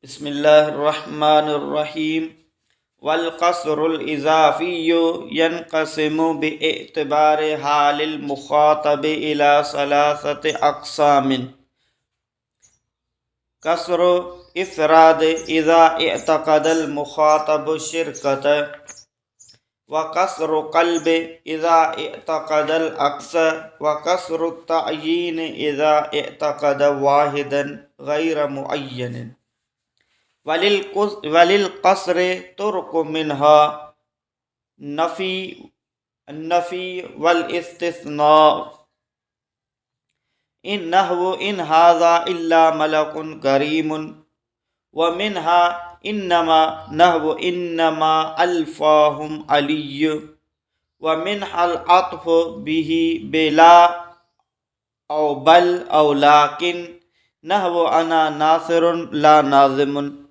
بسم الله الرحمن الرحيم والقصر الإضافي ينقسم باعتبار حال المخاطب إلى ثلاثة أقسام قصر إفراد إذا اعتقد المخاطب الشركة وقصر قلب إذا اعتقد العكس وقصر التعيين إذا اعتقد واحدا غير معين وللقصر طرق منها نفي النفي والاستثناء إن نحو إن هذا إلا ملك كريم ومنها إنما نحو إنما ألفاهم علي ومنها العطف به بلا أو بل أو لكن نحو أنا ناصر لا ناظم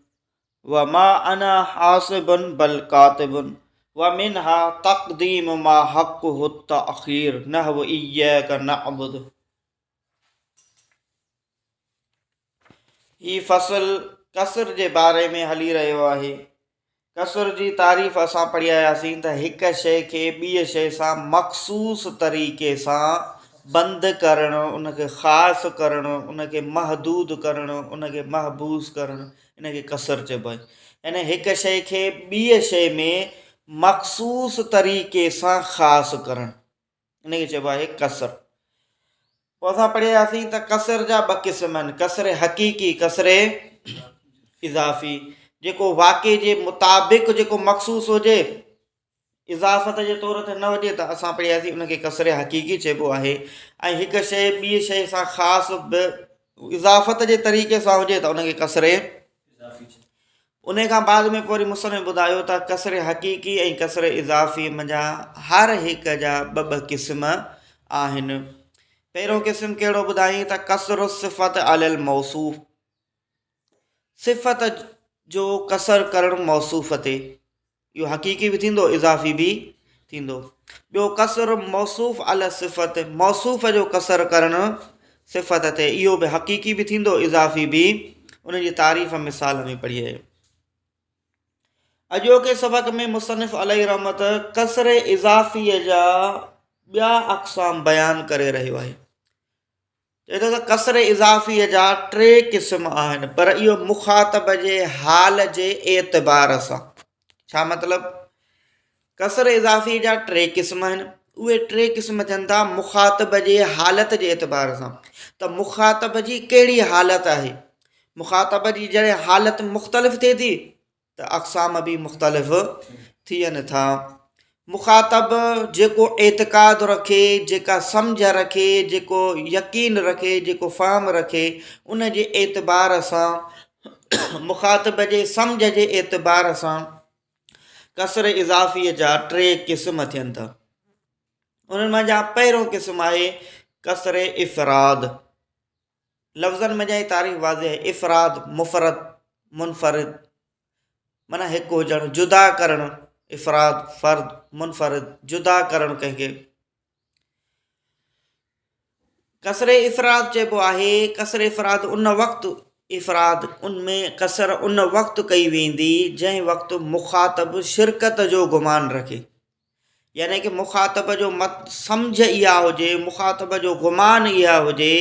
وما أنا حاسب بل كاتب ومنها تقديم ما حقه التأخير نحو إياك نعبد هي فصل قصر جي باري ۾ هلي رهيو آهي. قصر جي تعريف اسان پڙهي آياسين ته هڪ شيء کي ٻيء شيء سان مخصوص طريقي سان بند ڪرڻ، ان کي خاص ڪرڻ، ان کي محدود ڪرڻ، ان کي محبوس ڪرڻ، ان کي قصر چئبو آهي. يعني هڪ شيء کي ٻيء شيء ۾ مخصوص طريقي سان خاص ڪرڻ. ان کي چئبو آهي قصر. پوء اسان پڙهياسين ته قصر جا ٻه قسم آهن، قصر حقيقي، قصر اضافي. جيڪو واقعي جي مطابق جيڪو مخصوص هجي، اضافت جي طور تي نه هجي ته اسان پڙهياسين ان کي قصر حقيقي چئبو آهي ۽ هڪ شيء ٻي شيء سان خاص به اضافت جي طريقي سان هجي ته ان کي قصر ان کان بعد ۾ پوء وري مصنف ٻڌايو ته قصر حقيقي ۽ قصر اضافي منجهان هر هڪ جا ٻه ٻه قسم آهن. پهريون قسم ڪهڙو ٻڌائين ته قصر الصفت علی الموصوف صفت جو قصر ڪرڻ موصوف تي اهو حقيقي به ٿيندو اضافي به ٿيندو. ٻيو قصر موصوف علی الصفت موصوف جو قصر ڪرڻ صفت تي اهو به حقيقي به ٿيندو اضافي به ان جي تعريف مثال ۾ پڙهي آيو. اڄوڪي سبق ۾ مصنف عليه رحمت قصر اضافي جا ٻيا اقسام بيان ڪري رهيو آهي. چئي ٿو ته قصر اضافيء جا ٽي قسم آهن پر اهو مخاطب جي حال جي اعتبار سان. ڇا مطلب؟ قصر اضافيء جا ٽي قسم آهن اهي ٽي قسم ٿين ٿا مخاطب جي حالت جي اعتبار سان ته مخاطب جي ڪهڙي حالت آهي مخاطب جي جڏهن حالت مختلف ٿئي ٿي ته اقسام به مختلف ٿين ٿا. مخاطب جيڪو اعتقاد رکي، جيڪا سمجهه رکي، جيڪو يقين رکي، جيڪو فهم رکي، ان جي اعتبار سان مخاطب جي سمجهه جي اعتبار سان قصر اضافيء جا ٽي قسم ٿين ٿا. انهن منجهان پهريون قسم آهي قصر افراد. لفظن منجهان ئي تعريف واضح آهي، افراد، مفرد، منفرد، معنيٰ هڪ هجڻ، جدا ڪرڻ، افراد، فرد، منفرد، جدا ڪرڻ ڪنهن کي. قصر افراد چئبو آهي، قصر افراد ان وقت افراد ان ۾ قصر ان وقت ڪئي ويندي جنهن وقت مخاطب شرڪت جو گمان رکي. يعني ڪه مخاطب جو مت سمجهه اها هجي، مخاطب جو گمان اها هجي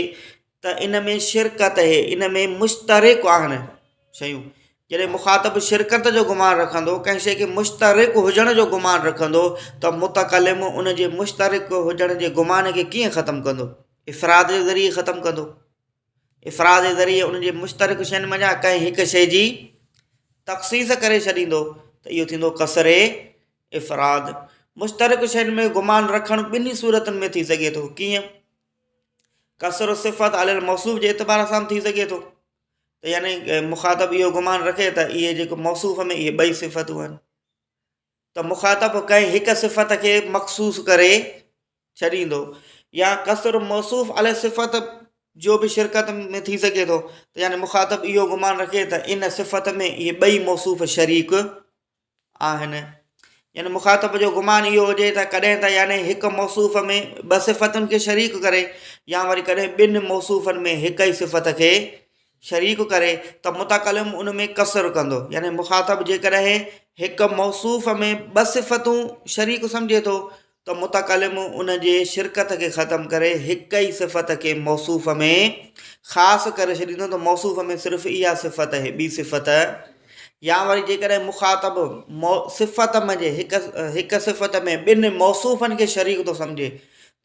ته ان ۾ شرڪت اهي، ان ۾ مشترڪ آهن شيون. جڏهن مخاطب شرڪت جو گمان رکندو، ڪنهن شيء کي مشترڪ هجڻ جو گمان رکندو ته متڪلم ان جي مشترڪ هجڻ جي گمان کي ڪيئن ختم ڪندو؟ افراد جي ذريعي ختم ڪندو. افراد جي ذريعي ان جي مشترڪ شين منجهان ڪنهن هڪ شيء جي تخصيص ڪري ڇڏيندو ته اهو ٿيندو قصر افراد. مشترڪ شين ۾ گمان رکڻ ٻنهي صورتن ۾ ٿي سگهي ٿو. ڪيئن؟ قصر الصفت علي الموصوف جي اعتبار سان به ٿي سگهي ٿو ته يعني مخاطب اهو گمان رکي ته اهي جيڪو موصوف ۾ اهي ٻئي صفتون آهن ته مخاطب ڪنهن هڪ صفت کي مخصوص ڪري ڇڏيندو يا قصر موصوف علي صفت جو به شرڪت ۾ ٿي سگهي ٿو ته يعني مخاطب اهو گمان رکي ته ان صفت ۾ اهي ٻئي موصوف شريڪ آهن. يعني مخاطب جو گمان اهو هجي ته ڪڏهن ته يعني هڪ موصوف ۾ ٻه صفتن کي شريڪ ڪري يا وري ڪڏهن ٻن موصوفن ۾ هڪ ئي صفت کي شريڪ ڪري ته متڪلم ان ۾ قصر ڪندو يعني مخاطب جيڪڏهن هڪ موصوف ۾ ٻه صفتون شريڪ سمجهي ٿو ته متڪلم ان جي شرڪت کي ختم ڪري هڪ ئي صفت کي موصوف ۾ خاص ڪري ڇڏيندو ته موصوف ۾ صرف اها صفت آهي ٻي صفت يا وري جيڪڏهن مخاطب صفت منجهه هڪ هڪ صفت ۾ ٻن موصوفن کي شريڪ ٿو سمجهي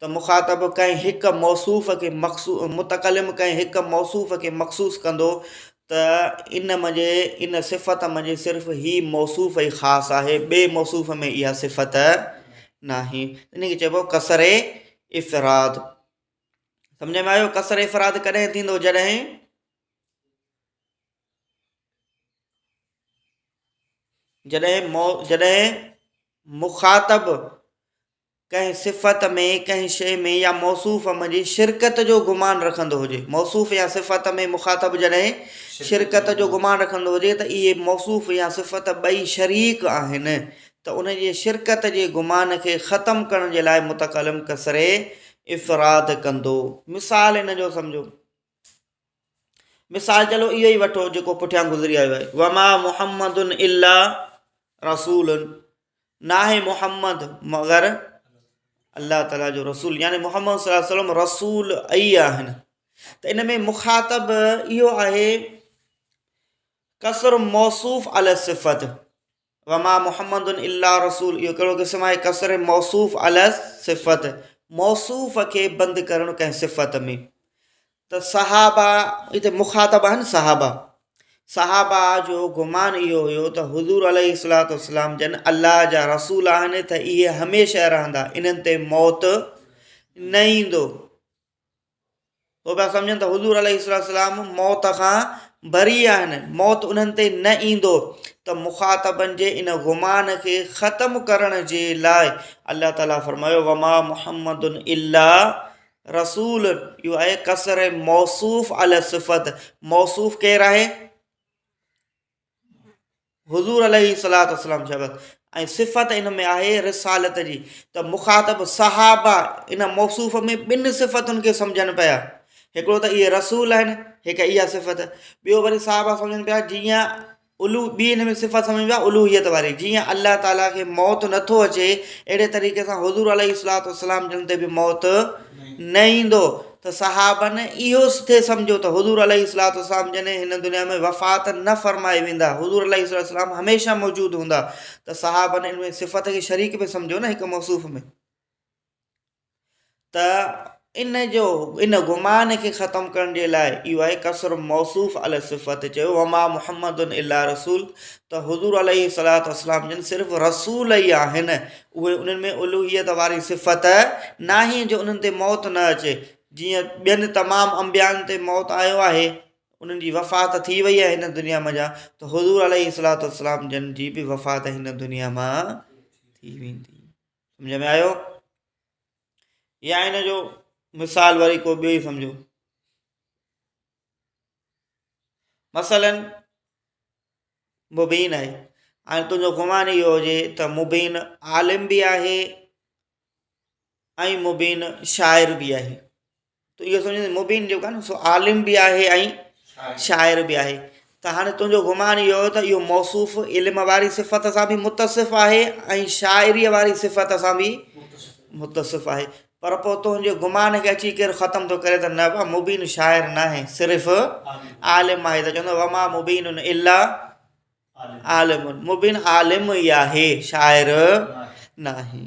ته مخاطب ڪنهن هڪ موصوف کي مخصوص متڪلم ڪنهن هڪ موصوف کي مخصوص ڪندو ته ان منجهه ان صفت منجهه صرف هي موصوف ئي خاص آهي ٻئي موصوف ۾ اها صفت ناهي ان کي چئبو قصر افراد سمجھ ۾ آيو قصر افراد ڪڏهن ٿيندو جڏهن جڏهن جڏهن مخاطب ڪنهن صفت ۾ ڪنهن شيء ۾ يا موصوف منجهه شرڪت جو گمان رکندو هجي موصوف يا صفت ۾ مخاطب جڏهن شرڪت جو گمان رکندو هجي ته اهي موصوف يا صفت ٻئي شريڪ آهن ته ان جي شرڪت جي گمان کي ختم ڪرڻ جي لاء متڪلم ڪسر افراد ڪندو مثال ان جو سمجهو مثال چلو اهو ئي وٺو جيڪو پٺيان گذري آيو آهي وما محمد الا رسول ناهي محمد مگر الله تعالي جو رسول يعني محمد صلي الله عليه وسلم رسول ئي آهن ته ان ۾ مخاطب اهو آهي قصر موصوف علي الصفت وما محمد الا رسول اهو ڪهڙو قسم آهي قصر موصوف علي الصفت موصوف کي بند ڪرڻ ڪنهن صفت ۾ ته صحابه هتي مخاطب آهن صحابه صحابه جو گمان اهو هيو ته حضور عليه الصلوة والسلام جن الله جا رسول آهن ته اهي هميشه رهندا انهن تي موت نه ايندو هو پيا سمجهن ته حضور عليه الصلوة والسلام موت کان بري آهن موت انهن تي نه ايندو ته مخاطبن جي ان گمان کي ختم ڪرڻ جي لاء الله تعالي فرمايو وما محمد الا رسول اهو آهي قصر موصوف علي الصفت موصوف ڪير آهي حضور عليه الصلوة والسلام شابس ۽ صفت ان ۾ آهي رسالت جي ته مخاطب صحابه ان موصوف ۾ ٻن صفتن کي سمجهن پيا هڪڙو ته اهي رسول آهن هڪ اها صفت ٻيو وري صحابه سمجهن پيا جيئن الو ٻي ان ۾ صفت سمجهن پيا الوهيت واري جيئن الله تعالي کي موت نٿو اچي اهڙي طريقي سان حضور عليه الصلوة والسلام جن تي به موت نه ايندو ته صحابن اهو ٿي سمجهيو ته حضور عليه الصلوة والسلام جن هن دنيا ۾ وفات نه فرمائي ويندا حضور عليه الصلوة والسلام هميشه موجود هوندا ته صحابن ان ۾ صفت کي شريڪ به سمجهيو نه هڪ موصوف ۾ ته ان جو ان گمان کي ختم ڪرڻ جي لاء اهو آهي قصر موصوف علي صفت چيو وما محمد الا رسول ته حضور عليه الصلوة والسلام جن صرف رسول ئي آهن اهي انهن ۾ الوهيت واري صفت ناهي جو انهن تي موت نه اچي جيئن ٻين تمام انبيائن تي موت آيو آهي انهن جي وفات ٿي وئي آهي هن دنيا منجهان ته حضور عليه الصلوة والسلام جن جي به وفات هن دنيا مان ٿي ويندي سمجھ ۾ آيو يا ان جو مثال وري ڪو ٻيو ئي سمجھو مثلا مبين آهي هاڻي تنهنجو گمان اهو هجي ته مبين عالم به آهي ۽ مبين شاعر به آهي ته اهو سمجهندي مبين جيڪو آهي نه سو عالم به آهي ۽ شاعر به آهي ته هاڻي تنهنجو گمان اهو ته اهو موصوف علم واري صفت سان به متصف آهي ۽ شاعريء واري صفت سان به متصف آهي پر پوء تنهنجي گمان کي اچي ڪير ختم ٿو ڪري ته نه با مبين شاعر ناهي صرف عالم آهي ته چوندو وما مبين الا عالم مبين عالم ئي آهي شاعر ناهي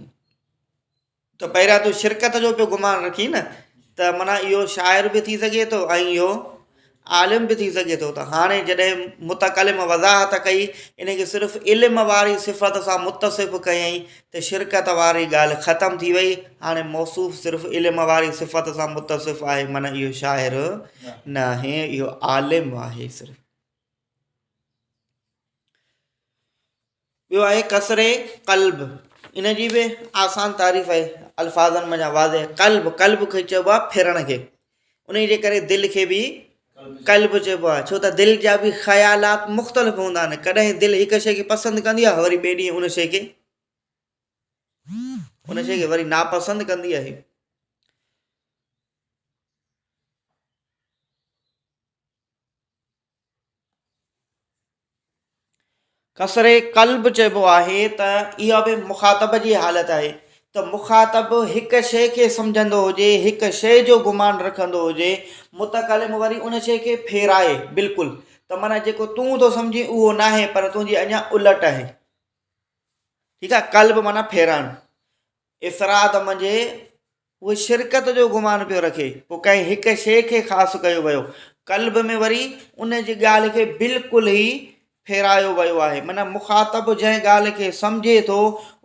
ته پهريان تون شرڪت جو پيو گمان رکين نه ته معنيٰ اهو شاعر به ٿي سگهي ٿو ۽ اهو عالم به ٿي سگهي ٿو ته هاڻي جڏهن متڪلم وضاحت ڪئي ان کي صرف علم واري صفت سان متصف ڪيائين ته شرڪت واري ڳالهه ختم ٿي وئي هاڻي موصوف صرف علم واري صفت سان متصف آهي معنيٰ اهو شاعر ناهي اهو عالم آهي صرف. ٻيو آهي ڪسر قلب ان جي به آسان تعريف آهي الفاظن منجهان واضح قلب قلب کي چئبو آهي ڦرڻ کي ان جي ڪري دل کي به قلب چئبو آهي ڇو ته دل جا به خيالات مختلف هوندا آهن ڪڏهن دل هڪ شيء کي پسند ڪندي آهي وري ٻئي ڏينهن ان شيء کي ان شيء کي وري ناپسند ڪندي آهي ڪسر قلب چئبو آهي ته اها به مخاطب جي حالت آهي ته مخاطب هڪ شيء کي سمجهندو هجي، هڪ شيء جو گمان رکندو هجي، متڪلم وري ان شيء کي ڦيرائي بلڪل ته معنيٰ جيڪو تون ٿو سمجهين اهو ناهي پر تنهنجي اڃا الٽ آهي. ٺيڪ آهي قلب معنيٰ ڦيرائڻ. افراد منجهه اهو شرڪت جو گمان پيو رکي، پوء ڪنهن هڪ شيء کي خاص ڪيو ويو. قلب ۾ وري ان جي ڳالهه کي بلڪل ئي ڦيرايو ويو آهي. معنيٰ مخاطب جنهن ڳالهه کي سمجهي ٿو،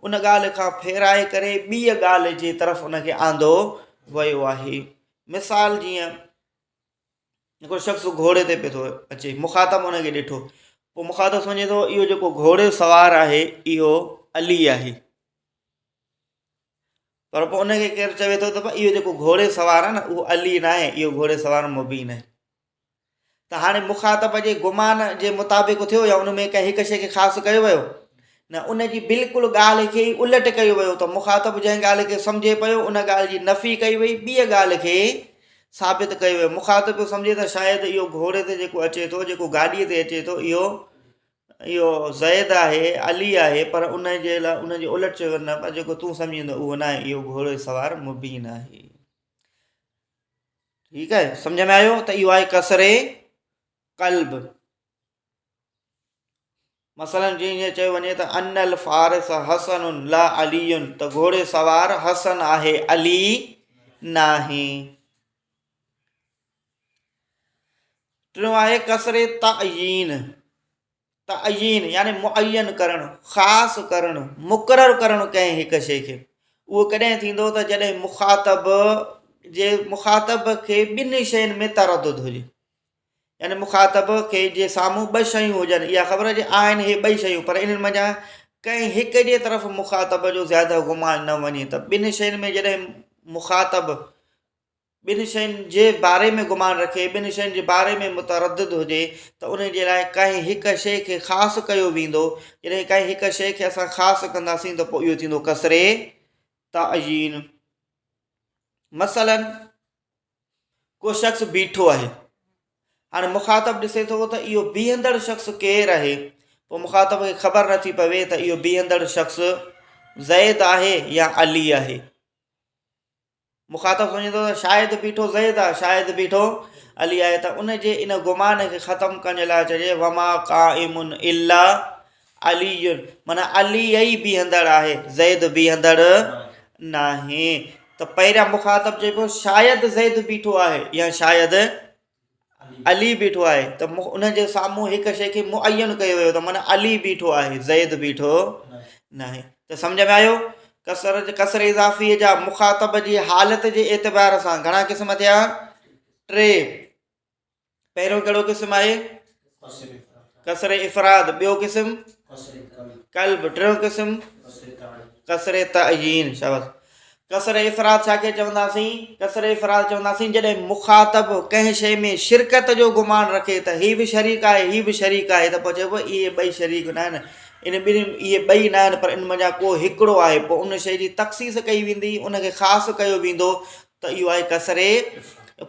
ان ڳالهه کان ڦيرائي ڪري ٻيء ڳالهه جي طرف ان کي آندو ويو آهي. مثال جيئن هڪڙو شخص گهوڙي تي پيو ٿو اچي، مخاطب ان کي ڏٺو، پوء مخاطب سمجهي ٿو اهو جيڪو گهوڙي سوار آهي، اهو علي آهي. پر پوء ان کي ڪير چوي ٿو ته اهو جيڪو گهوڙي سوار آهي نه اهو علي ناهي اهو گهوڙي سوار مبين آهي ته هاڻي مخاطب جي گمان جي مطابق ٿيو يا ان ۾ ڪنهن هڪ شيء کي خاص ڪيو ويو نه ان جي بلڪل ڳالهه کي ئي الٽ ڪيو ويو ته مخاطب جنهن ڳالهه کي سمجهي پيو ان ڳالهه جي نفي ڪئي وئي ٻيء ڳالهه کي ثابت ڪيو ويو مخاطب پيو سمجهي ته شايد اهو گهوڙي تي جيڪو اچي ٿو جيڪو گاڏيء تي اچي ٿو اهو اهو زيد آهي، علي آهي، پر ان جي لاء ان جي الٽ چيو نه پر جيڪو تون سمجهين ٿو اهو ناهي، اهو گهوڙي سوار مبين آهي. ٺيڪ آهي، سمجهه ۾ آيو ته اهو آهي ڪسر قلب. مثلا جيئن ائين چيو وڃي ته ان الفارس حسن لا علي ته گهوڙي سوار حسن آهي علي ناهي. ٽيون آهي ڪسر تعيين، تعيين يعني معين ڪرڻ، خاص ڪرڻ، مقرر ڪرڻ ڪنهن هڪ شيء کي. اهو ڪڏهن ٿيندو ته جڏهن مخاطب جي مخاطب کي ٻن شين ۾ تردد هجي. يعني مخاطب کي جي سامهون ٻه شيون هجن، اها خبر هجي آهن هي ٻئي شيون پر انهن منجهان ڪنهن هڪ جي طرف مخاطب جو زياده گمان نه وڃي ته ٻن شين ۾ جڏهن مخاطب ٻن شين جي باري ۾ گمان رکي، ٻن شين جي باري ۾ متردد هجي ته ان جي لاء ڪنهن هڪ شيء کي خاص ڪيو ويندو. جڏهن ڪنهن هڪ شيء کي اسان خاص ڪنداسين ته پوء اهو ٿيندو ڪسر تعيين. مثلاً ڪو شخص بيٺو آهي. هاڻي مخاطب ڏسي ٿو ته اهو بيهندڙ شخص ڪير آهي؟ پوء مخاطب کي خبر نٿي پوي ته اهو بيهندڙ شخص زيد آهي يا علي آهي. مخاطب سمجهي ٿو ته شايد بيٺو زيد آهي شايد بيٺو علي آهي ته ان جي ان گمان کي ختم ڪرڻ جي لاء چئجي وما قائم الا علي معنيٰ علي ئي بيهندڙ آهي زيد بيهندڙ ناهي ته پهريان مخاطب چئي پيو شايد زيد بيٺو آهي يا شايد علي بيٺو آهي ته ان جي سامهون هڪ شيء کي معين ڪيو ويو ته معنيٰ علي بيٺو آهي زيد بيٺو ناهي ته سمجھ ۾ آيو ڪسر ڪسر اضافي جا مخاطب جي حالت جي اعتبار سان گهڻا قسم ٿيا ٽي پهريون ڪهڙو قسم آهي ڪسر افراد ٻيو قسم قلب ٽيون قسم ڪسر تعيين شاباس ڪسر افراد ڇا کي چونداسين؟ ڪسر افراد چونداسين جڏهن مخاطب ڪنهن شيء ۾ شرڪت جو گمان رکي ته هي به شريڪ آهي هي به شريڪ آهي ته پوء چئبو اهي ٻئي شريڪ نه آهن ان ٻنهي اهي ٻئي نه آهن پر ان منجهان ڪو هڪڙو آهي پوء ان شيء جي تخصيص ڪئي ويندي ان کي خاص ڪيو ويندو ته اهو آهي ڪسر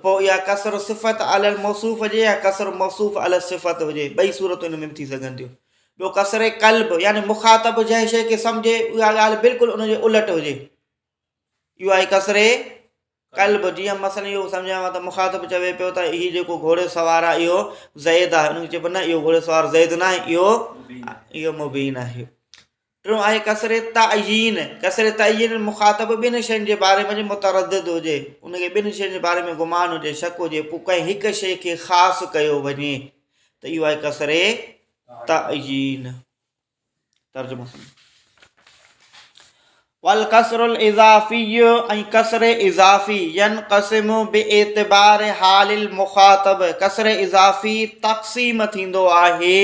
پوء اها ڪسر صفت علی الموصوف هجي يا ڪسر موصوف علی الصفت هجي ٻئي صورتون ان ۾ به ٿي سگهن ٿيون ٻيو ڪسر قلب يعني مخاطب جنهن شيء کي سمجهي اها ڳالهه بلڪل ان جي الٽ هجي اهو آهي ڪسر قلب جيئن مثلا اهو سمجهايان ته مخاطب چوي پيو ته هي جيڪو گهوڙي سوار آهي اهو زيد آهي ان کي چئبو نه اهو گهوڙي سوار زيد نه آهي اهو اهو مبين آهي ٽيون آهي ڪسر تعيين ڪسر تعيين مخاطب ٻن شين جي باري ۾ متردد هجي ان کي ٻن شين جي باري ۾ گمان هجي شڪ هجي پوء ڪنهن هڪ شيء کي خاص ڪيو وڃي ته اهو آهي ڪسر تعيين ترجمو سمجھ والڪسر الاضافي ۽ ڪسر اضافي ينقسم باعتبار حال المخاطب ڪسر اضافي تقسيم ٿيندو آهي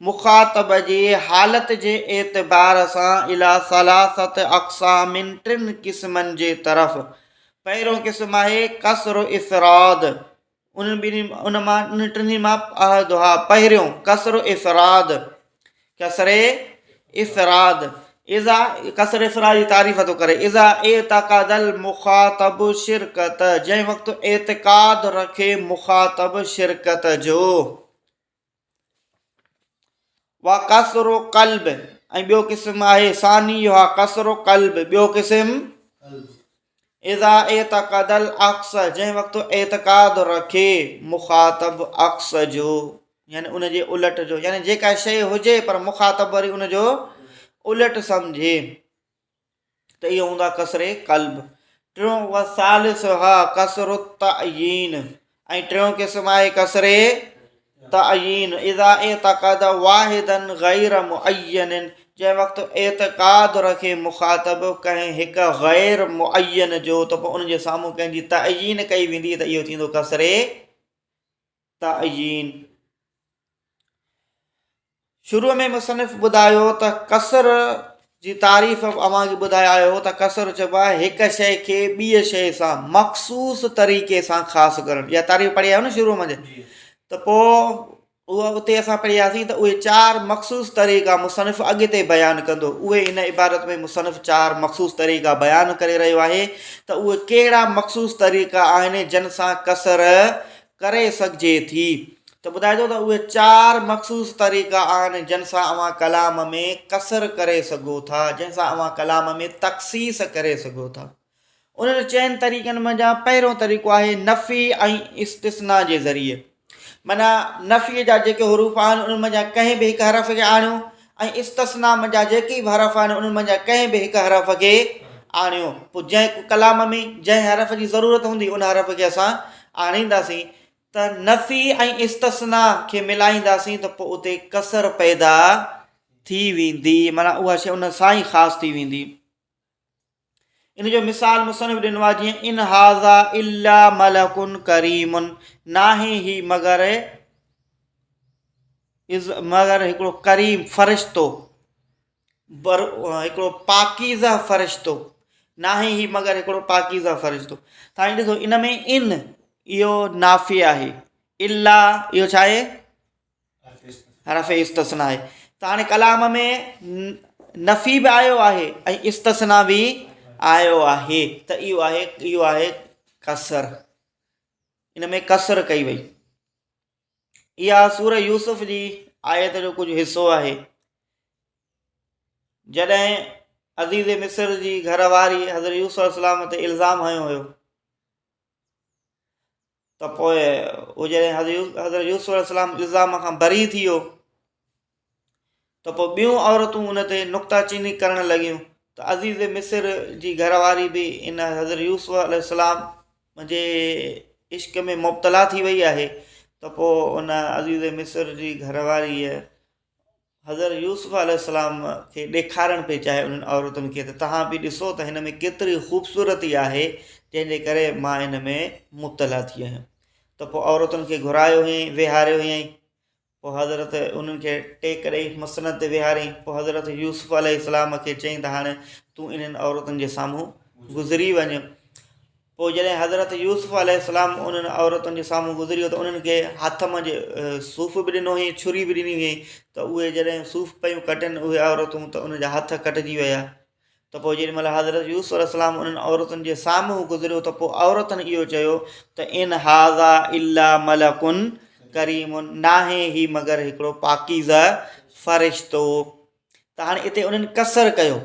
مخاطب جي حالت جي اعتبار سان الى ثلاثه اقسام ٽن قسمن جي طرف پهريون قسم آهي ڪسر افراد انهن ٻنهي ان مان انهن ٽنهي مان احدها پهريون ڪسر افراد ڪسر افراد اذا ڪسر افراد جي تعريف ٿو ڪري اذا اعتقد المخاطب شرڪت جنهن وقت اعتقاد رکي مخاطب شرڪت جو. وقصر قلب ۽ ٻيو قسم آهي ثاني اهو قصر قلب ٻيو قسم اذا اعتقد العڪس جنهن وقت اعتقاد رکي مخاطب عڪس جو يعني ان جي الٽ جو يعني جيڪا شيء هجي پر مخاطب وري ان جو الٽ سمجهي ته اهو هوندو آهي قصر قلب. ٽيون وثالثها قصر التعيين ۽ ٽيون قسم آهي قصر تعيين اذا اعتقد واحدا غير معين جنهن وقت اعتقاد رکي مخاطب ڪنهن هڪ غير معين جو ته پوء ان جي سامهون ڪنهن جي تعيين ڪئي ويندي ته اهو ٿيندو قصر تعيين. شروع ۾ مصنف ٻڌايو ته قصر جي تعريف اوهان کي ٻڌائي آيو ته قصر چئبو آهي هڪ شيء کي ٻيء شيء سان مخصوص طريقي سان خاص ڪرڻ. اها تعريف پڙهي آيو نه شروع ۾ ته پوء اها اتي اسان پڙهياسين ته اهي چار مخصوص طريقا مصنف اڳتي بيان ڪندو. اهي هن عبارت ۾ مصنف چار مخصوص طريقا بيان ڪري رهيو آهي ته اهي ڪهڙا مخصوص طريقا آهن جن سان قصر ڪري سگهجي ٿي ته ٻڌائي ٿو ته اهي چار مخصوص طريقا آهن جن سان اوهان ڪلام ۾ قصر ڪري سگهو ٿا، جن سان اوهان ڪلام ۾ تخصيص ڪري سگهو ٿا. انهن چئن طريقن منجهان پهريون طريقو آهي نفي ۽ استثنا جي ذريعي. معنيٰ نفي جا جيڪي حروف آهن انهن منجهان ڪنهن به هڪ حرف کي آڻيو ۽ استثنا منجهان جيڪي به حرف آهن انهن منجهان ڪنهن به هڪ حرف کي آڻيو. پوء جنهن ڪلام ۾ جنهن حرف جي ضرورت هوندي ان حرف کي اسان آڻينداسين ته نفي ۽ استثنا کي ملائينداسين ته پوء اتي قصر پيدا ٿي ويندي معنيٰ اها شيء ان سان ئي خاص ٿي ويندي. ان جو مثال مصنف ڏنو آهي جيئن ان هذا الا ملڪ ڪريم ناهي هي مگر مگر هڪڙو ڪريم فرشتو بر هڪڙو پاڪيزه فرشتو ناهي هي مگر هڪڙو پاڪيزه فرشتو ته هاڻي ڏسو ان ۾ ان اهو نافي آهي الا اهو ڇا آهي حرف استثنا آهي ته هاڻي ڪلام ۾ نفي به آيو آهي ۽ استثنا به آيو آهي ته اهو آهي اهو آهي قصر ان ۾ قصر ڪئي وئي اها سورة يوسف جي آيت جو ڪجهه حصو آهي جڏهن عزيز مصر جي گهر واري حضرت يوسف عليه السلام تي الزام هنيو هيو ته پوء هو جڏهن حضرت يوسف عليه السلام الزام کان بري ٿي ويو ته پوء ٻيون عورتون ان تي نقطه چيني ڪرڻ لڳيون ته عزيز مصر جي گهر واري به ان حضرت يوسف عليه السلام جي عشق ۾ مبتلا ٿي وئي آهي ته پوء ان عزيز مصر جي گهر واريء حضرت يوسف عليه السلام کي ڏيکارڻ پئي چاهي انهن عورتن کي ته توهان به ڏسو ته هن ۾ ڪيتري خوبصورتي آهي جنهن جي ڪري مان هن ۾ مبتلا ٿي آهيان ته پوء عورتن کي گهرايو هيائين ويهاريو هيائين پوء حضرت انهن کي ٽيڪ ڏئي مسند تي ويهاريائين پوء حضرت يوسف عليه السلام کي چيائين ته هاڻي تون انهن عورتن جي سامهون گذري وڃ پوء جڏهن حضرت يوسف عليه السلام انهن عورتن جي سامهون گذريو ته انهن کي هٿ منجهه صوف به ڏنو هئائين ڇري به ڏني هئائين ته اهي جڏهن صوف پيون ڪٽن اهي عورتون ته انهن جا هٿ ڪٽجي ويا ته پوء جيڏي مهل حضرت يوسف عليه السلام انهن عورتن جي سامهون گذريو ته پوء عورتن اهو چيو ته ان هذا الا ملڪ ڪريم ناهي هي مگر هڪڙو پاڪيزه فرشتو ته هاڻي اتي انهن قصر ڪيو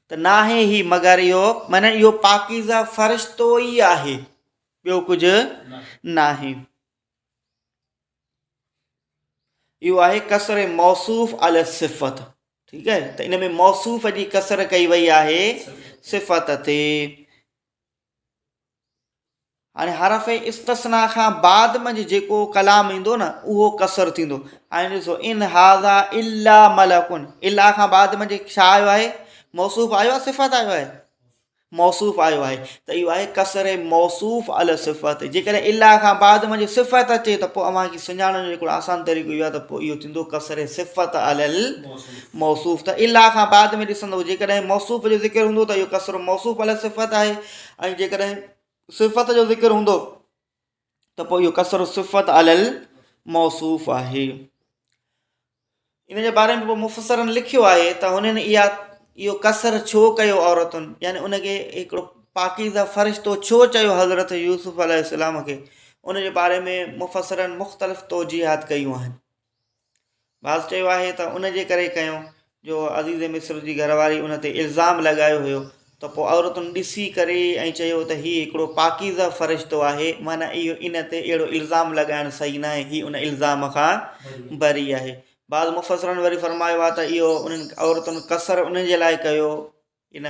ته ناهي هي مگر اهو معنيٰ اهو پاڪيزه فرشتو ئي آهي ٻيو ڪجهه ناهي. اهو آهي قصر موصوف علي الصفت ٺيڪ آهي ته ان ۾ موصوف جي قصر ڪئي وئي آهي صفت تي. هاڻي حرف استثناء کان بعد منجھ جيڪو ڪلام ايندو نه اهو قصر ٿيندو. هاڻي ڏسو ان هذا الا ملڪ الا کان بعد منجھ ڇا آيو آهي؟ موصوف آيو آهي صفت آيو آهي؟ موصوف آيو آهي ته اهو آهي قصر موصوف علي صفت. جيڪڏهن الا کان بعد منجھ صفت اچي ته پوء اوهان کي سڃاڻڻ جو هڪڙو آسان طريقو اهو آهي ته پوء اهو ٿيندو قصر صفت علي الموصوف. ته الا کان بعد ۾ ڏسندو جيڪڏهن موصوف جو ذڪر هوندو ته اهو قصر موصوف علي صفت آهي ۽ جيڪڏهن صفت جو ذڪر هوندو ته پوء اهو قصر صفت علي الموصوف آهي. ان جي باري ۾ پوء مفسرن لکيو آهي ته هنن اها اهو قصر ڇو ڪيو عورتن يعني ان کي هڪڙو پاڪيزه فرشتو ڇو چيو حضرت يوسف عليه السلام کي ان جي باري ۾ مفسرن مختلف توجيهات ڪيون آهن. بعض چيو آهي ته ان جي ڪري ڪيو جو عزيز مصر جي گهر واري ان تي الزام لڳايو هيو ته پوء عورتن ڏسي ڪري ۽ چيو ته هي هڪڙو پاڪيزه فرشتو آهي معنيٰ اهو ان تي اهڙو الزام لڳائڻ صحيح ناهي هي ان الزام کان بري آهي. بعض مفسرن وري فرمايو آهي ته اهو انهن عورتن قصر انهن جي لاء ڪيو ان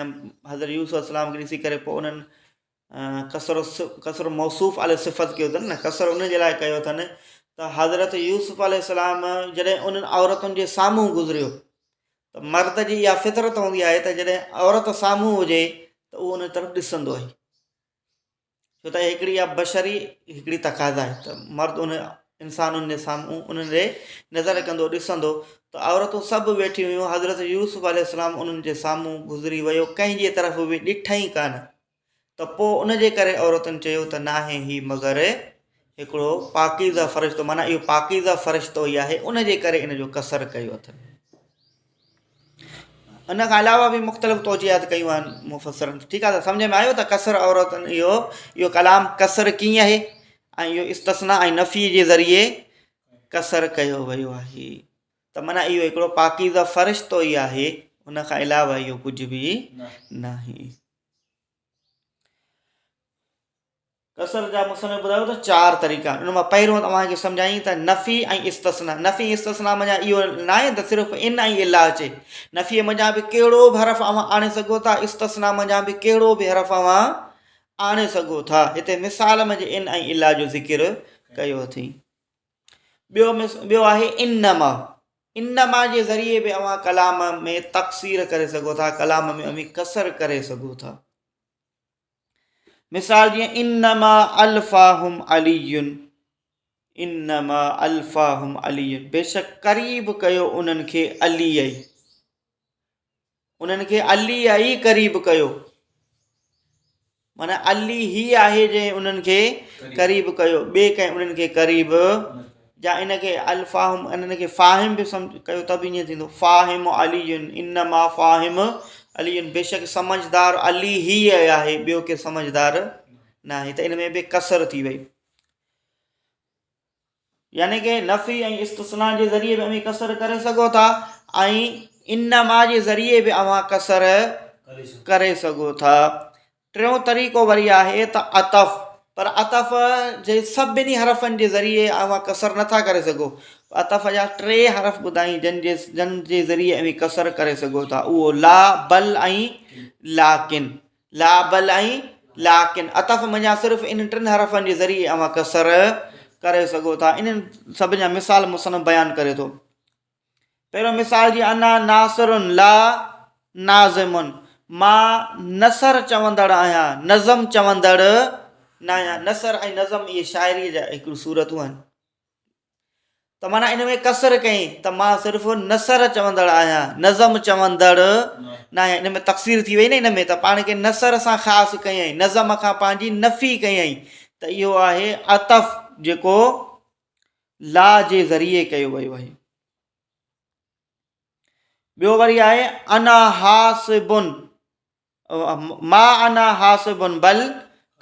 حضرت يوسف عليه السلام کي ڏسي ڪري پوء انهن قصر قصر موصوف علي صفت ڪيو اٿن نه قصر ان جي لاء ڪيو اٿن ته حضرت يوسف عليه السلام جڏهن انهن عورتن جي سامهون گذريو ته مرد جي اها فطرت هوندي آهي ته جڏهن عورت سامهون هجي ته اهو ان طرف ڏسندو آهي ڇو ته هڪڙي اها بشري هڪڙي تقاضا آهي ته مرد ان انسانن جي سامهون انهن ڏي نظر ڪندو ڏسندو ته عورتون سڀ ويٺيون هيون حضرت يوسف عليه السلام انهن جي سامهون گذري ويو ڪنهن جي طرف به ڏٺائين ڪانه ته پوء ان جي ڪري عورتن چيو ته ناهي هي مگر هڪڙو پاڪيزه فرشتو معنيٰ اهو پاڪيزه فرشتو ئي آهي ان جي ڪري ان جو قصر ڪيو اٿن. ان کان علاوه به مختلف توجيهات ڪيون آهن مفسرن. ٺيڪ آهي ته سمجھ ۾ آيو ته قصر عورتن اهو اهو ڪلام قصر ڪيئن آهي ۽ اهو استثناء ۽ نفي جي ذريعي قصر ڪيو ويو آهي ته معنيٰ اهو هڪڙو پاڪيزه فرشتو ئي آهي ان کان علاوه اهو ڪجهه به ناهي. قصر جا مصنف ٻڌايو ته چار طريقا آهن ان مان پهريون توهان کي سمجهائين ته نفي ۽ استثنا نفي ۽ استثنا منجهان اهو ناهي ته صرف ان ۽ الا اچي نفي منجهان به ڪهڙو به حرف اوهان آڻي سگهو ٿا استثنا منجهان به ڪهڙو به حرف اوهان آڻي سگهو ٿا هتي مثال منجهه ان ۽ الا جو ذڪر ڪيو اٿئي ٻيو ٻيو آهي انما انما جي ذريعي به اوهان ڪلام ۾ تقصير ڪري سگهو ٿا، ڪلام ۾ اوهين قصر ڪري سگهو ٿا. مثال جيئن انما الفاهم علي انما الفاهم علي بيشڪ قريب ڪيو انهن کي علي ئي انهن کي علي ئي قريب ڪيو معنيٰ علي هي آهي جنهن انهن کي قريب ڪيو ٻئي ڪنهن انهن کي قريب يا ان کي الفاهم انهن کي فاهم به سمجھ ڪيو ته به ائين ٿيندو فاهم علي انما فاهم علي بيشڪ سمجھدار علي هي آهي ٻيو ڪي سمجھدار ناهي ته ان ۾ به قصر ٿي وئي يعني ڪه نفي ۽ استثناء جي ذريعي به اوهين قصر ڪري سگهو ٿا ۽ انما جي ذريعي به اوهان قصر ڪري سگهو ٿا. ٽيون طريقو وري آهي ته عطف پر عطف جي سڀني حرفن جي ذريعي اوهان قصر نٿا ڪري سگهو. عطف جا ٽي حرف ٻڌائين جن جي جن جي ذريعي اوهين قصر ڪري سگهو ٿا اهو لا بل ۽ لاڪن لا بل ۽ لاڪن عطف منجهان صرف انهن ٽن حرفن جي ذريعي اوهان قصر ڪري سگهو ٿا. انهن سڀن جا مثال مصنف بيان ڪري ٿو. پهريون مثال جي انا ناصر لا ناظم مان نثر چوندڙ آهيان نظم چوندڙ ناهيان. نثر ۽ نظم اهي شاعريء جا هڪڙيون صورتون آهن. ته معنيٰ ان ۾ قصر ڪيائين ته مان صرف نثر چوندڙ آهيان نظم چوندڙ نه آهيان ان ۾ تقصير ٿي وئي نه ان ۾ ته پاڻ کي نثر سان خاص ڪيائين نظم کان پنهنجي نفي ڪيائين ته اهو آهي عطف جيڪو لا جي ذريعي ڪيو ويو آهي ٻيو وري آهي انا حاسبن ما انا حاسب بل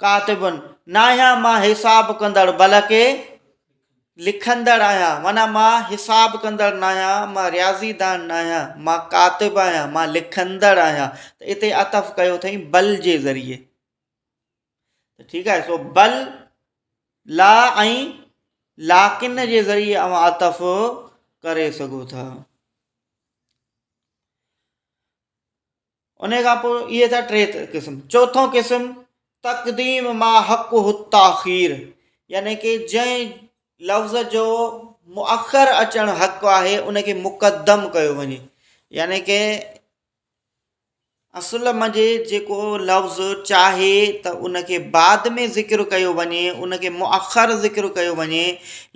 ڪاتب ناهيان مان حساب ڪندڙ بلڪه لکندڙ آهيان معنيٰ مان حساب ڪندڙ ناهيان مان رياضي دان ناهيان مان ڪاتب آهيان مان لکندڙ آهيان ته اتي عطف ڪيو اٿئي بل جي ذريعي ته ٺيڪ آهي سو بل لا ۽ لاڪن جي ذريعي اوهان عطف ڪري سگهو ٿا. انهيء کان پوء اهي ٿيا ٽي قسم. چوٿون قسم تقديم ما حقه التاخير يعني ڪي جنهن لفظ جو مؤخر اچڻ حق آهي ان کي مقدم ڪيو وڃي يعني ڪي اصل منجهه جيڪو لفظ چاهي ته ان کي بعد ۾ ذڪر ڪيو وڃي ان کي مؤخر ذڪر ڪيو وڃي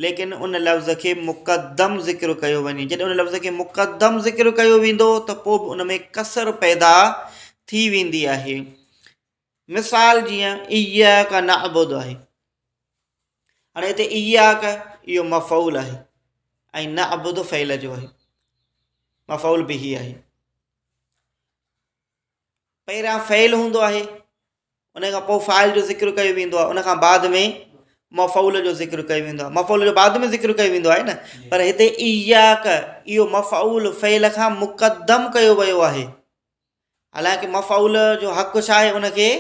ليڪن ان لفظ کي مقدم ذڪر ڪيو وڃي جڏهن ان لفظ کي مقدم ذڪر ڪيو ويندو ته پوء به ان ۾ ڪسر پيدا ٿي ويندي آهي مثال جيئن اياڪ نعبد آهي هاڻي هتي اياڪ اهو مفعول آهي ۽ نعبد فعل جو آهي مفعول به آهي پهريان فعل هوندو آهي ان کان پوء فاعل جو ذڪر ڪيو ويندو آهي ان کان بعد ۾ مفعول جو ذڪر ڪيو ويندو آهي مفعول جو بعد ۾ ذڪر ڪيو ويندو آهي نه پر هتي اياڪ اهو مفعول فعل کان مقدم ڪيو ويو آهي حالانڪه مفعول جو حق ڇا آهي ان کي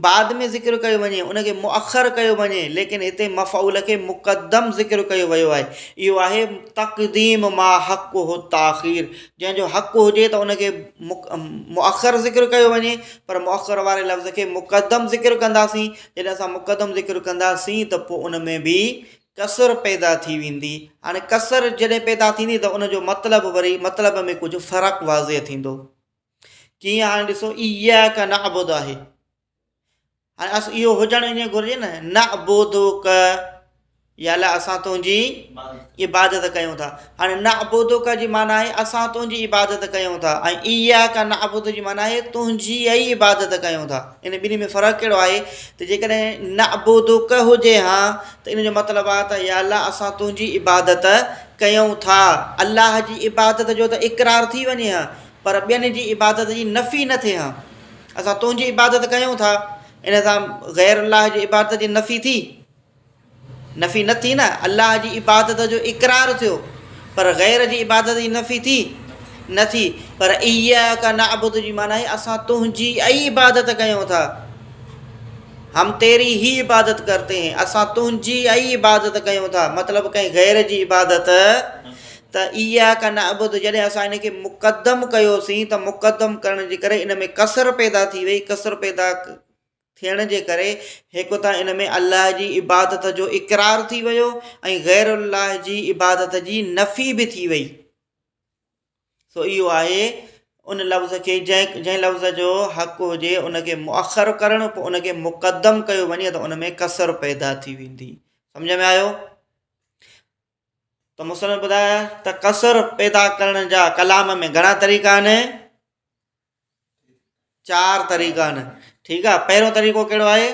بعد ۾ ذڪر ڪيو وڃي ان کي مؤخر ڪيو وڃي ليڪن هتي مفعول کي مقدم ذڪر ڪيو ويو آهي اهو آهي تقديم ما حقه التاخير جنهن جو حق هجي ته ان کي مؤخر ذڪر ڪيو وڃي پر مؤخر واري لفظ کي مقدم ذڪر ڪنداسين جڏهن اسان مقدم ذڪر ڪنداسين ته پوء ان ۾ به ڪسر پيدا ٿي ويندي هاڻي ڪسر جڏهن پيدا ٿيندي ته ان جو مطلب وري مطلب ۾ ڪجهه فرق واضح ٿيندو ڪيئن هاڻي ڏسو اياڪ نعبد آهي هاڻي اس اهو هجڻ ائين گهرجي نه نعبدک يا الله اسان تنهنجي عبادت ڪيون ٿا هاڻي نعبدک جي معنيٰ آهي اسان تنهنجي عبادت ڪيون ٿا ۽ اياڪ نعبد جي معنيٰ آهي تنهنجي ئي عبادت ڪيون ٿا ان ٻنهي ۾ فرق ڪهڙو آهي ته جيڪڏهن نعبدک هجي ها ته ان جو مطلب آهي ته يا الله اسان تنهنجي عبادت ڪيون ٿا الله جي عبادت جو ته اقرار ٿي وڃي ها پر ٻين جي عبادت جي نفي نه ٿئي ها اسان تنهنجي عبادت ڪيون ٿا ان سان غير الله جي عبادت جي نفي ٿي نفي نه ٿي نه الله جي عبادت جو اقرار ٿيو پر غير جي عبادت جي نفي ٿي نه ٿي پر اياڪ نعبد جي معنيٰ آهي اسان تنهنجي ئي عبادت ڪيون ٿا هم تيري هي عبادت ڪرتي هين اسان تنهنجي ئي عبادت ڪيون ٿا مطلب ڪنهن غير جي عبادت ته اياڪ نعبد جڏهن اسان ان کي مقدم ڪيوسين ته مقدم ڪرڻ جي ڪري ان ۾ ڪسر پيدا ٿي وئي ڪسر پيدا ٿيڻ جي ڪري هڪ ته ان ۾ الله جي عبادت جو اقرار ٿي ويو ۽ غير الله جي عبادت جي نفي به ٿي وئي سو اهو آهي ان لفظ کي جنهن جنهن لفظ جو حق هجي ان کي مؤخر ڪرڻ پوء ان کي مقدم ڪيو وڃي ته ان ۾ ڪسر پيدا ٿي ويندي سمجھ ۾ آيو ته مصنف ٻڌايا ته قصر پيدا ڪرڻ جا ڪلام ۾ گهڻا طريقا آهن؟ چار طريقا آهن ٺيڪ آهي پهريون طريقو ڪهڙو آهي؟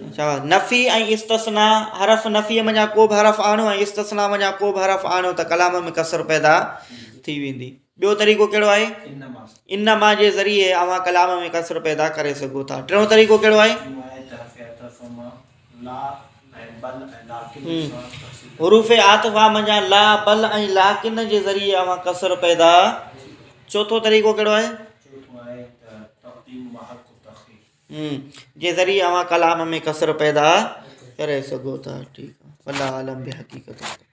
اچھا نفي ۽ استثنا حرف نفي منجھان ڪو به حرف آڻو ۽ استثنا منجھان ڪو به حرف آڻو ته ڪلام ۾ قصر پيدا ٿي ويندي ٻيو طريقو ڪهڙو آهي انما جي ذريعي اوهان ڪلام ۾ قصر پيدا ڪري سگهو ٿا ٽيون طريقو ڪهڙو آهي حروف عاطفه منجهان لا، بل ۽ لاڪن جي ذريعي اوهان ڪسر پيدا چوٿون طريقو ڪهڙو آهي؟ جي ذريعي اوهان ڪلام ۾ ڪسر پيدا ڪري سگهو ٿا ٺيڪ آهي والله اعلم بحقيقت.